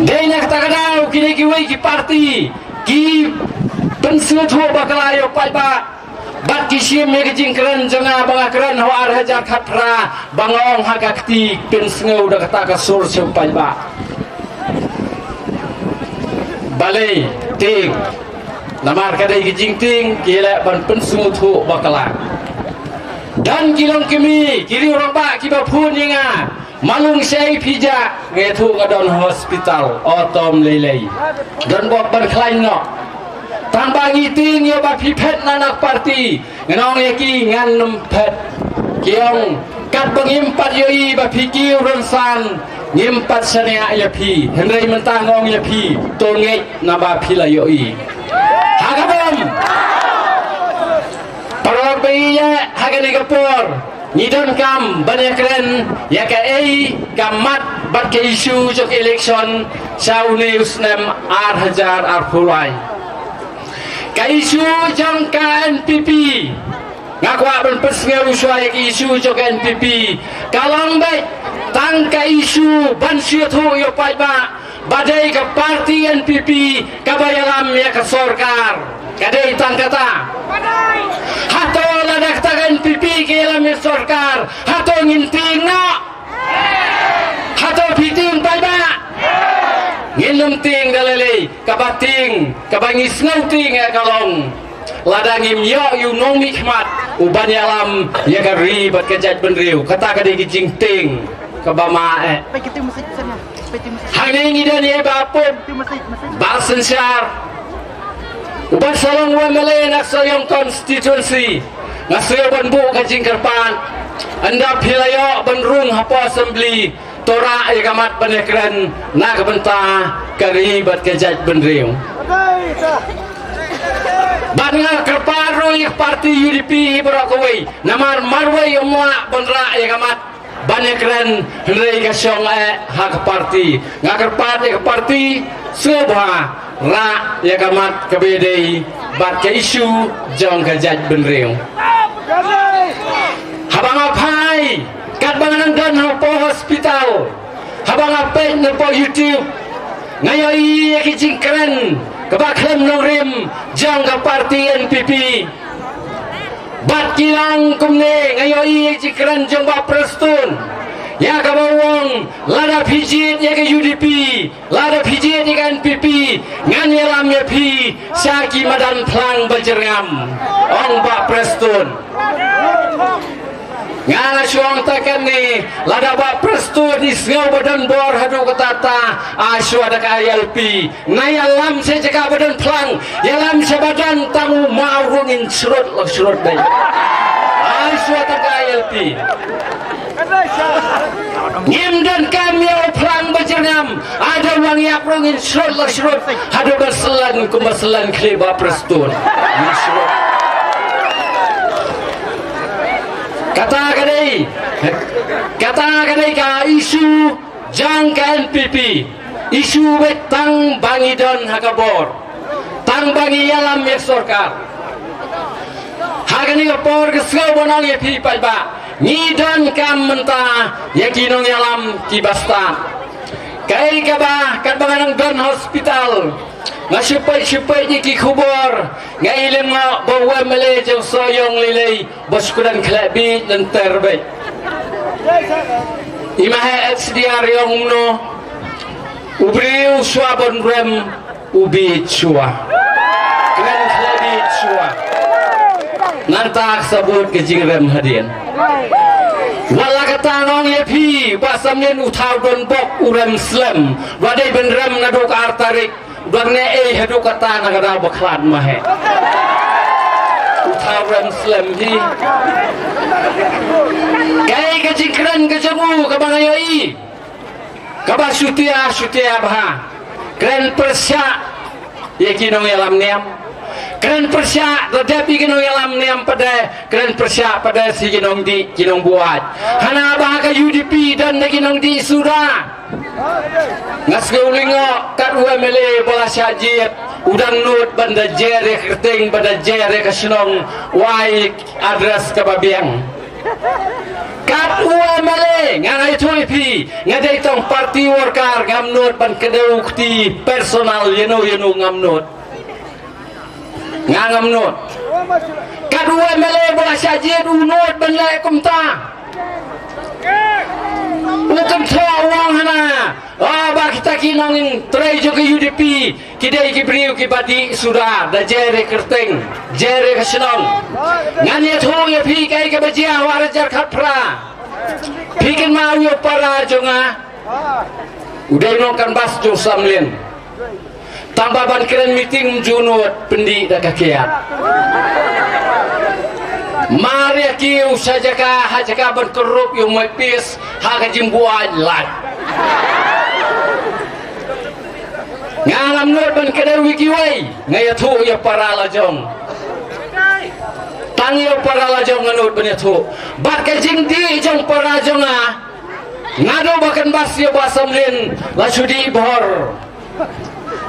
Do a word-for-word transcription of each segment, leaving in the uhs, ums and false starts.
Dei na kata ka daw kine kiwei ki parti ki pynsngewthuh bakla ïa u paidbah bad ki shim ïa ka jingkren jong nga ba nga kren ha u ar hajar khatphra ba nga ong ha ka kti pynsngew da kata ka sur sha u paidbah. Balei? Tieng. Namar ka dei ka jingtieng ki leh ban pynsngewthuh bakla. Don ki longkmie ki riew rangbah kiba phone ïa nga, malung shaei phi jah? Nga ïathuh nga don hospital. O Tom Leilei, don bok ban khlaiñ noh. Tang ba ngi tieng ïa ba phi phet na na parti. Ngan ong ïa ki ngan nym phet. Ki ong katba ngim pat ïohi ba phi kiew rynsan, ngim pat shaniah ïa phi. Hynrei mynta nga ong ïa phi, to ngeit naba phi la ïohi. Ha ka bom. Paralok ba ïeit, ha kane ka por ngi donkam ban ïakren ïa kaei ka mat bad ka issue jong ka election sha une u snem ar hajar arphew lai. Ka issue jong ka N P P, nga kwah ban pynsngew shuwa ïa ka issue jong ka N P P. Ka long beit tang ka issue ban shu ïathuh ïa u paidbah ba dei ka parti N P P kaba ïalam ïa ka sorkar. Ka dei tang kata. Hato lada kata ka N P P ka ïalam ïa ka sorkar, hato ngin tieng noh? Hato phi tieng paidbah? Ngin nym tieng da lei lei. Kaba tieng, kaba ngi sngew tieng eh ka long lada ngim ïoh ïa u nongmihkhmat uban ïalam ïa ka ri bad ka jaitbynriew. Kata ka dei ka jingtieng kaba ma eh. Hangne ngi don ïa i Bah Pup, Bah Synshar, uba sa long u M L A na Sohiong constituency. Nga sngew ban buh ka jingkyrpad, ynda phi la ïoh ban rung hapoh assembly, to rah ïa ka mat ban ïakren na ka bynta ka ri bad ka jaitbynriew. Bad nga kyrpad ruh ïa ka parti U D P baroh kawei, namar marwei ym lah ban rah ïa ka mat ban ïakren, hynrei ka shong eh ha ka parti. Nga kyrpad ïa ka parti, sngewbha rah ïa ka mat kaba ïadei bad ka issue jong ka jaitbynriew. Haba nga phai, katba nga nang don hapoh hospital, haba nga peit napoh YouTube, nga ïohi ïa ki jingkren kaba khlem nongrim jong ka parti N P P. Bad ki long kumne, nga ïohi ïa ka jingkren jong Bah Prestone, ïa kaba u ong, lada phi jied ïa ka U D P, lada phi jied ïa ka N P P, ngan ïalam ïa phi sha ki madan phlang bajyrngam, ong Bah Prestone. Nga la shu ong ta kane, lada Bah Prestone i sngew ba don bor haduh katta, a shuwa da ka I L P. Nga ïalam sha jaka ba don phlang, ïalam sha ba don tang u maw ruh ngin shrut la shrut dei. Ai shuwa tang ka I L P. Ngim donkam ïa u phlang bajyrngam, ai don wang ïap ruh ngin shrut la shrut. Haduh ba syllan kumba syllan khlieh Bah Prestone. Ngin shrut. Kata ka dei, kata ka dei ka issue jong ka N P P, issue beit tang ba ngi don ha ka bor, tang ba ngi ïalam ïa ka sorkar. Ha kane ka por ka sngew ban ong ïa phi paidbah, ngi donkam mynta ïa ki nongïalam kiba stad. Kaei kaba, katba nga nang don hospital, nga shu peit shu peit ïa ki khubor, nga i lyngngoh ba u M L A jong Sohiong Leilei ba shu kren khleh beit lynter beit. I ma he S D R ïong mno, u briew shuwa ban rem u beit shuwa. Kren khleh beit shuwa. Nangta ka sabut ka jingrem hadien. Wat la katta nga ong ïa phi, Bah Samlin u thaw don bok u rem slem. Ba dei ban rem naduh ka ar tarik. Ba ngi ei haduh katta na ka daw ba khlad ma he. U thaw rem slem hi. Kaei ka jingkren ka jong u kaba nga ïohi, kaba shutia shutia bha. Kren pyrshah ïa ki nongïalam niam. Kren pyrshah da dep ïa ki nongïalam niam pat de. Kren pyrshah pat de sha ki nongdih ki nongbuaid. Hana ba ha ka U D P don da ki nongdih suda. Nga sngew lyngngoh kat u M L A ba la shah jied, u dang nud ban da jer ïa ka kyrteng, ban da jer ïa ka shnong, u ai address kaba biang. Ka U MLA, nga ngai thui phi, nga dei tang party worker, ngam nud ban kdew kti personal, ïano ïano ngam nud. Nga ngam nud. Kat u MLA ba la shah jied u nud ban leh kumta. U kynthoh u ong hana, ah, ba kita ki nongtrei jong ka UDP ki dei ki briew kiba dih suda, da jer ïa ka kyrteng, jer ïa ka shnong. Ngan ïathuh ïa phi kaei kaba jia ha u ar hajar khatphra. Phi kynmaw ïa u para jong nga, u dei u nongcanvass jong u Samlin. Tang ba ban kren meeting ym ju nud, pyndih da ka kiad. Mar ïa kiew sha jaka, ha jaka ban kyrhuh ïa u Mike Peace ha ka jingbuaid lait. Nga ngam nud ban kdew ïa kiwei, nga ïathuh ïa para la jong. Tang ïa para la jong nga nud ban ïathuh. Bad ka jingdih jong para jong nga, nga dei ba canvass ïa u Bah Samlin la shu dih bhor.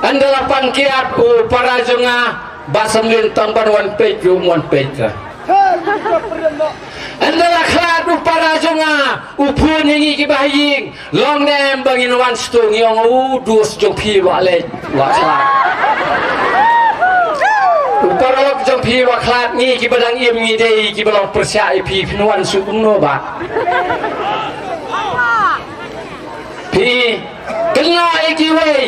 Ynda la pang kiad u para jong nga, Bah Samlin tang ban wan peit ruh ym wan peit ka. Ynda la khlad u para jong nga, u phone ïa ngi kiba ha ïing, long ne em ba ngin wan sha tu, ngi ong u dos jong phi u la leit, u la khlad. U paralok jong phi u la khlad, ngi kiba dang im ngi dei kiba long pyrshah ïa phi, phin wan sha kumno bah. Phi kynnoh ïa kiwei,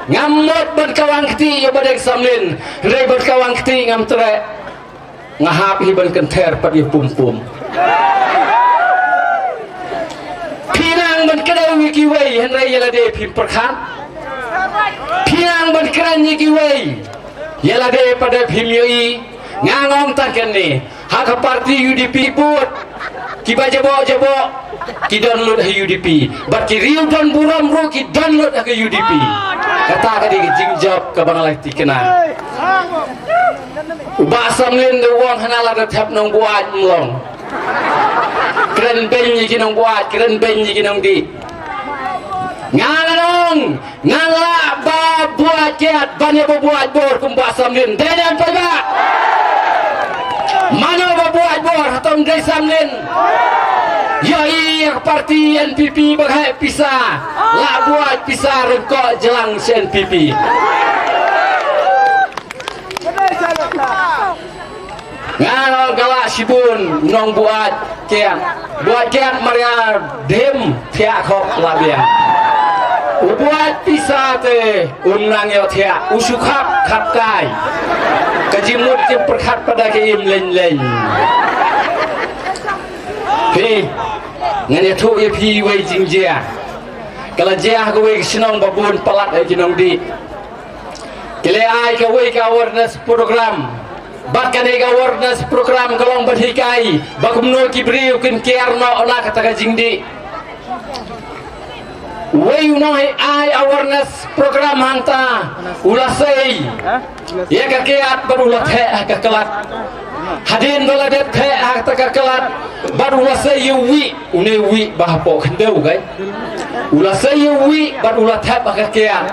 ngam mut ban kawang kti ïa u Bah Deng Samlin, hynrei ban kawang kti ngam treh. Nga hap hi ban kynther pat ïa pum pum. Phi nang ban kdew ïa kiwei, hynrei ïa lade phim pyrkhat. Phi nang ban kren ïa kiwei, ïa lade pat phim ïohi. Nga ong tang kane, ha ka party UDP bud, kiba jaboh jaboh ki don lut ha UDP, bad ki riew don burom ruh ki don lut ha ka UDP. Kata ka dei ka jingjop kaba nga la thikna. U Bah Samlin da u ong hana lada thep nongbuaid ym long. Kren beiñ ïa ki nongbuaid, kren beiñ ïa ki nongdih. Nga la ong, ngan lah ba buaid kiad ban ïa ba buaid bor kum Bah Samlin. Dei ne em paidbah? Mano ba buaid bor, hato ym dei Samlin? Ïohi ïa ka party NPP ba ka heh pisa, lah buaid pisa ryngkoh jlang sha NPP. Nga ong ka lah shibun nongbuaid kiad. Buaid kiad mar ïa dhim thiah khop la biang. U buaid pisa te um nang ïoh thiah, u shu khap khap kai. Ka jingmut jingpyrkhat pat da ka im leng leng. Phi, ngan ïathuh ïa phi wei jingjia. Ka la jia ha kawei ka shnong ba bun palat ïa ki nongdih. Ki la ai kawei ka awareness program. Bad kane ka awareness program ka long ban hikai ba kumno ki briew kin kiar noh na kata ka jingdih. Wei u nonghikai awareness program hangta u la sei ïa ka kiad bad u la theh ha ka klat. Hadien ba la dep theh ha kata ka klat bad u la sei ïa u wih, une u wih ba hapoh khyndew kai. U la sei ïa u wih bad u la thep ha ka kiad.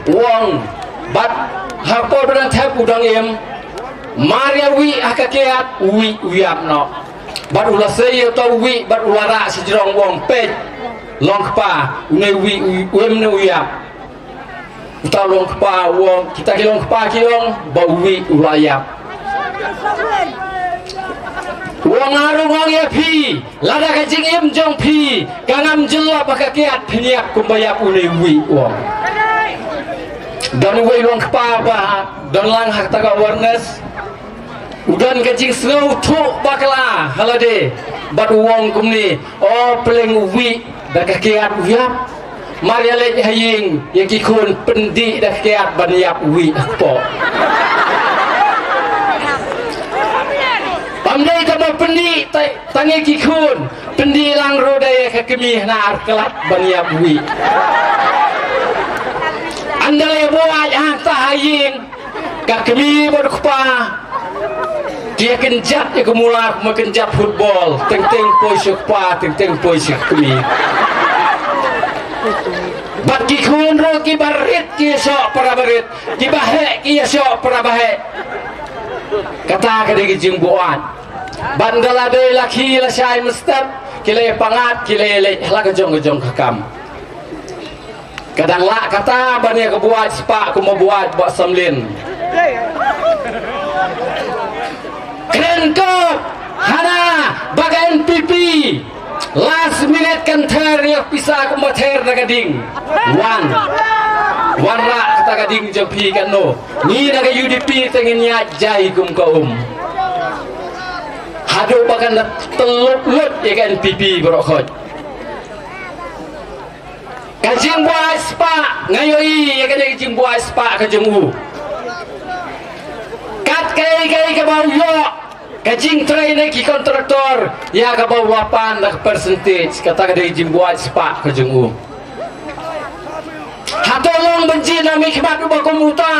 U ong, bad ha ka por ba dang thep u dang im, mar ïa u wih ha ka kiad, u wih u ïap noh. Bad u la sei ïa uta u wih bad u la rah sha jrong, u ong, peit, long kpa, une u wih u im ne u ïap. Uta u long kpa u ong, kita ki long kpa ki ong ba u wih u la ïap. U ong, nga ruh nga ong ïa phi, lada ka jingim jong phi ka ngam jyllop ha ka kiad, phin ïap kumba ïap une u wih, u ong. Don uwei u long kpa ba don lang ha kata ka awareness. U don ka jingsngewthuh bakla ha lade bad u ong kumne, o, pleng u wih da ka kiad u ïap. Mar ïa leit ha ïing ïa ki khun, pyndih da ka kiad ban ïap u wih ha kpoh. Ym dei tang ba pyndih tang ïa ki khun, pyndih lang ruh da ïa ka kmie hana ar klat ban ïap u wih. Ynda la buaid hangta ha ïing, ka kmie bad u kpa ki ïa kynjat ïa ka mula kum ïa kynjat football, teng teng poi sha u kpa, teng teng poi sha ka kmie. Bad ki khun ruh kiba rit ki ïa shoh para ba rit, kiba heh ki ïa shoh para ba heh. Kata ka dei ka jingbuaid. Bad ynda la dei la khie la shai mynstep, ki la ïa pyngngad, ki la ïa leit ha la ka jong ka jong ka kam. Ka dang lah kata ban ïa ka buaid spah kumba buaid Bah Samlin. Kren ko hana ba ka N P P. Last minute kan ther ïa pisa kumba ther na ka ding. Wan. Wanrah kata ka ding jong phi katno. Ngi na ka U D P te ngin ïaid jai kum ka um. Haduh ba kan da tyllup lut ïa ka N P P baroh khoit. Ka jingbuaid spah, nga ïohi ïa kane ka jingbuaid spah ka jong u. Kat kaei kaei kaba u ïoh, ka jingtrei na ki kontraktor, ïa kaba u la pan da ka percentage, kata ka dei ka jingbuaid spah ka jong u. Hato long ban jin na mih khmat uba kum uta.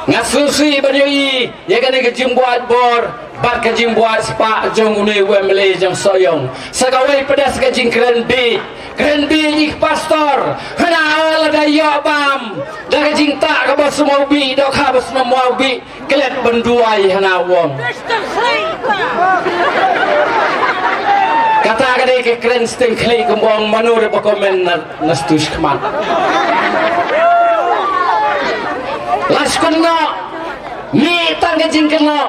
Nga sngewsih ban ïohi ïa kane ka jingbuaid bor bad ka jingbuaid spah jong une u M L A jong Sohiong. Sa kawei pat de sa ka jingkren bih, kren bih ïa ki pastor. Hana lada ïoh bam da ka jingtah kaba sngewbha bih, dohkha ba sngewbha bih. Klet ban duwai hana wong. Kata ka dei ka kren steng khlieh kumba ong mano re ba komen na, na stu shkmat. Lashkun no, mih tang ka jingkynnoh.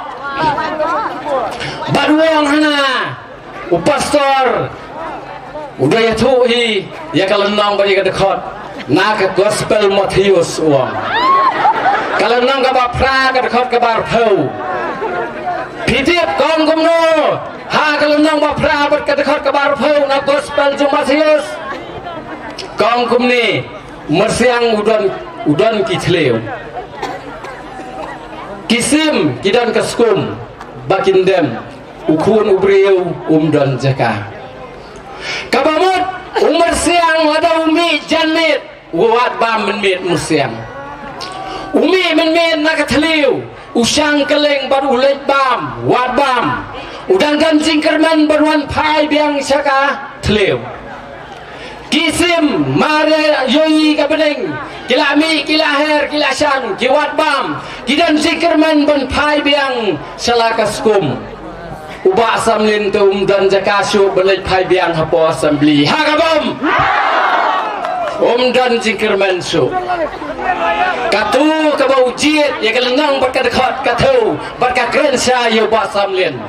Bad wong hana. U pastor u da ïathuh hi ïa ka lynnong bad ïa ka dkhot na ka Gospel Mathaios u ong. Ka lynnong kaba phra ka dkhot kaba arphew. Phi tip ka ong kumno ha ka lynnong ba phra bad ka dkhot kaba arphew na Gospel jong Mathaios? Ka ong kumne, u myrsiang u don, u don ki thliew. Ki sim ki don ka skum ba kin dem. U khun u briew um don jaka. Kaba mut u myrsiang lada u mih janmiet u wad bam mynmiet myrsiang. U mih mynmiet na ka thliew u shang kylleng bad u leit bam, wad bam. U dang don jingkyrmen ban wan phai biang sha ka thliew. Ki sim mar ïohi ka bneng, ki la mih, ki la her, ki la shang, ki wad bam, ki don jingkyrmen ban phai biang sha la ka skum. U Bah Samlin te um don jaka shuh ban leit phai biang hapoh assembly. Ha ka bom. Um don jingkyrmen shuh. Katu kaba u jied ïa ka lynnong bad ka dkhot ka thew bad ka kren sha ïa u Bah Samlin.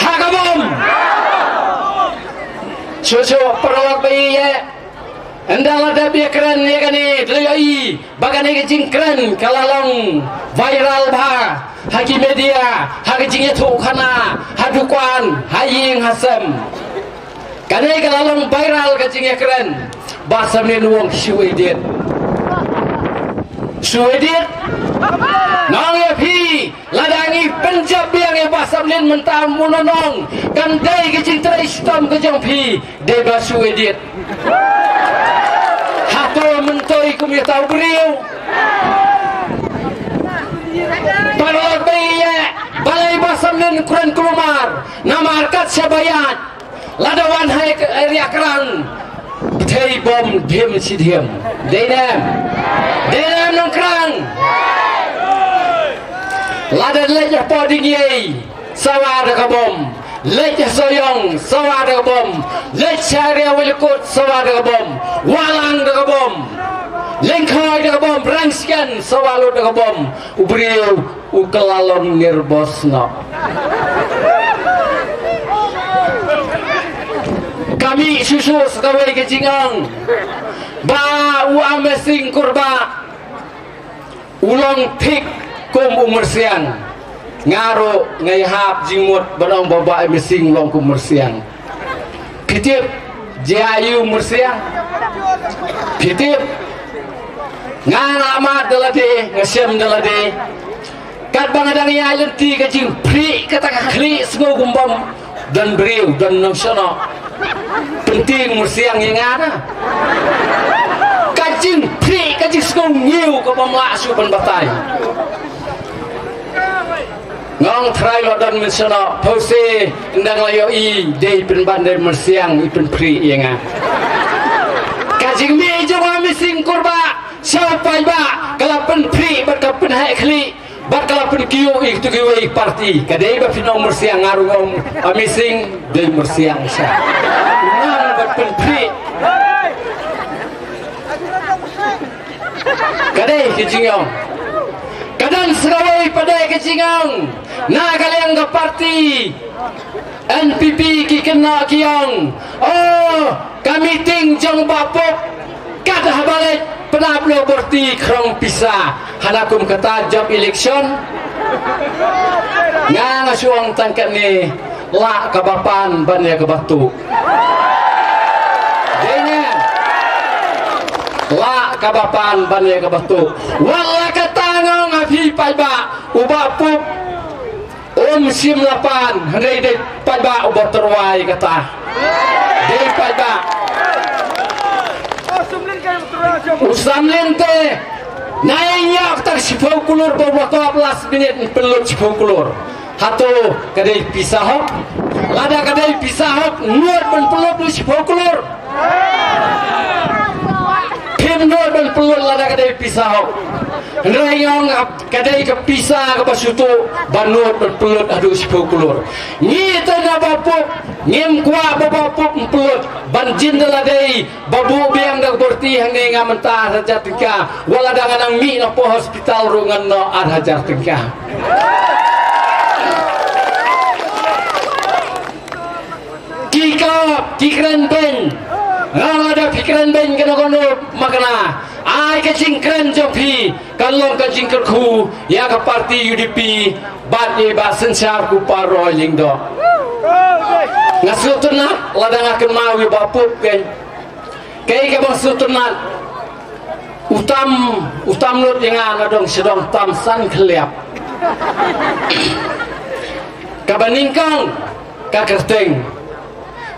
Ha ka bom. Shuh shuh paralok ba ïeit. Ynda la dep ïakren ïa kane, da la ïohi ba kane ka jingkren ka la long viral bha ha ki media, ha ka jingïathuhkhana, ha dukan, ha ïing ha sem. Kane ka la long viral ka jingïakren. Bah Samlin u ong shu edit. Shu edit. Nga ong ïa phi, lada ngi pynjop biang ïa Bah Samlin mynta, mano nong, kan dei ka jingtrei shitom ka jong phi, dei ba shu edit. Hato myntoi kum ïa uta u briew? Paralok ba ïeit, balei Bah Samlin kren kulmar? Namar kat shaba ïaid, lada wan ha ïa ka, ïa ka krang, bthei bom dhim shi dhim. Dei ne em? Dei ne em nongkrang? Lada leit hapoh Dingiei, sawa da ka bom. Leit ha Sohiong, sawa da ka bom. Leit sha area Welikot, sawa da ka bom. Wahlang da ka bom. Lyngkhoi da ka bom. Rangshken, sawa lut da ka bom. U briew u kylla long nervous noh. Ka mih shuh shuh sa kawei ka jingong ba u Amazing Kurbah u long thik kum u myrsiang. Nga ruh nga ïahap jingmut ban ong ba Bah Amazing u long kum u myrsiang. Phi tip jia aïu u myrsiang? Phi tip? Nga nga mad da lade, nga shem da lade. Katba nga dang ïaid lynti ka jingphrieh kata ka khlieh sngew kumba don briew, don nongshonok. Pyntieng myrsiang ïa nga na. Ka jingphrieh, ka jingsngew ngiew kaba ym lah shuh ban batai. Nga ong trai lo don myrsiang, pause, ynda nga la ïohi dei pynban dei myrsiang i pynphrieh ïa nga. Ka jingmih jong nga Amazing Kurbah sha u paidbah ka la pynphrieh bad ka pynheh khlieh. Bad ka la pynkiew ïa kito kiwei ki parti, ka dei ba phin ong myrsiang, nga ruh nga ong amazing, dei myrsiang sha. Nang bad pynpri. Ka dei ka jingong. Ka don sa kawei pat de ka jingong na ka liang ka parti N P P, ki kynnoh ki ong, oh, ka meeting jong Bah Pup kat haba leit pynap noh bor ti khrong pisa. Hana kum kata jop election. Nga nga shu ong tang katne, lah kaba pan ban ïa kaba tuh. Dei ne? Lah kaba pan ban ïa kaba tuh. Wat la kata nga ong ha phi paidbah, u Bah Pup um shym la pan, hynrei dei paidbah uba tyrwa ïa kata. Dei paidbah. U samlin te, na ïa ïoh kata ka shiphew klur ba u la kop last minute, yn pynlut shiphew klur. Hato ka dei pisa hok? Lada ka dei pisa hok, nud ban pynlut shiphew klur. Phim nud ban pynlut lada ka dei pisa hok. Hynrei nga ong ka dei ka pisa kaba shu tuh, ba nud ban pynlut haduh shiphew klur. Ngi te na Bah Pup, ngim kwah ba Bah Pup pynlut, ban jin da la dei ba buh biang da ka bor ti hangne nga mynta ar hajar tyngka. Wat lada nga nang mih na poh hospital ruh ngan noh ar hajar tyngka. Ki kop, ki kren beiñ. Nga ong lada phi kren beiñ kano kano, makna ai ka jingkren jong phi kan long ka jingkyrkhu ïa ka parti U D P bad ïa i Bah Synshar Kupa Roy Lyngdoh. Nga sngewtynnat lada nga kynmaw ïa Bah Pup, keiñ. Kaei kaba nga sngewtynnat, u tam, u tam lut ïa nga na dong sha dong, tam san khylliap. Kaba nyngkong, ka kyrteng.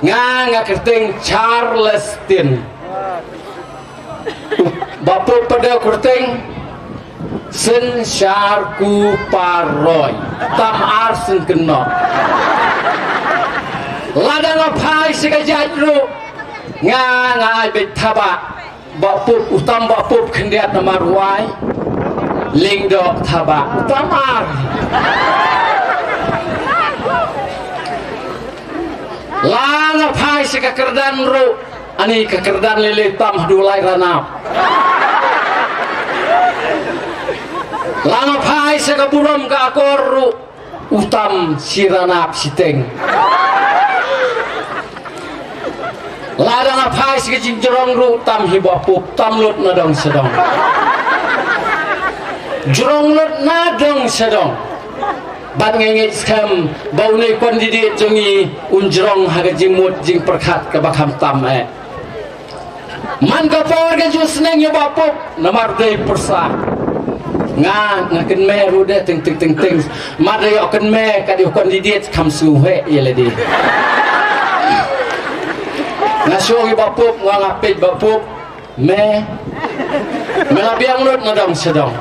Nga, nga kyrteng Charlestin. Bah Pup pat de u kyrteng Synshar Kupa Roy. Tam ar syn kynnoh. Lada nga phai sha ka jait ruh, nga, nga ai beit Thabah. Bah Pup, u tam Bah Pup khyndiat namar u ai Lyngdoh Thabah. U tam ar. La nga phai sha ka kyrdan ruh, ani ka kyrdan lei lei tam haduh lai ranab. La nga phai sha ka burom ka akor ruh, u tam shi ranab shiteng. Lada nga phai sha ka jingjrong ruh, tam hi Bah Pup, tam lut na dong sha dong. Jrong lut na dong sha dong. Bad nga ngeit skhem ba une u candidate jong ngi un jrong ha ka jingmut jingpyrkhat kaba kham tam eh. Man ka por ka ju sneng ïa Bah Pup namar dei pyrsa. Nga, nga kynmaw ruh de, teng teng teng teng. Mar da ïoh kynmaw ka dei u candidate, kham sngewheh ïa lade. Nga shu ong ïa Bah Pup, nga ong, nga peit Bah Pup, me, me la biang lut na dong sha dong.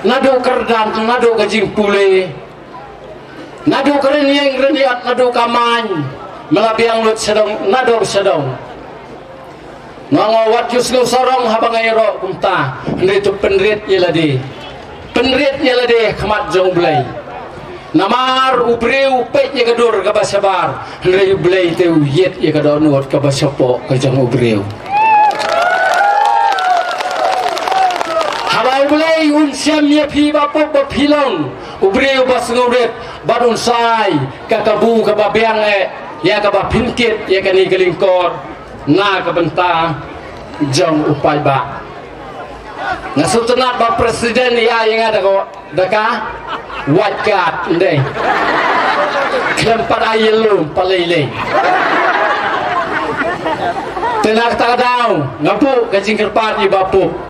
Naduh kyrdan, naduh ka jingpule, naduh ka rynïeng rynïat, naduh ka main, me la biang lut sha dong, na dong sha dong. Nga ong wat ju sngewsarong haba nga ïaroh kumta, hynrei to pynrit ïa lade. Pynrit ïa lade ha khmat jong U Blei. Namar u briew u peit ïa ka dur kaba shabar, hynrei U Blei te u ïit ïa ka dohnud kaba shapoh ka jong u briew. Haba U Blei un shem ïa phi Bah Pup ba phi long u briew ba sngewrit, bad un shai ka kabu kaba biang eh ïa kaba pynkit ïa kane ka lyngkor na ka bynta jong u paidbah. Nga sngewtynnat ba president ïa, ïa nga da ka, da ka white card, ym dei. Khlem pat ai yellow, pat lei lei. Te na kata ka daw nga buh ka jingkyrpad ïa Bah Pup.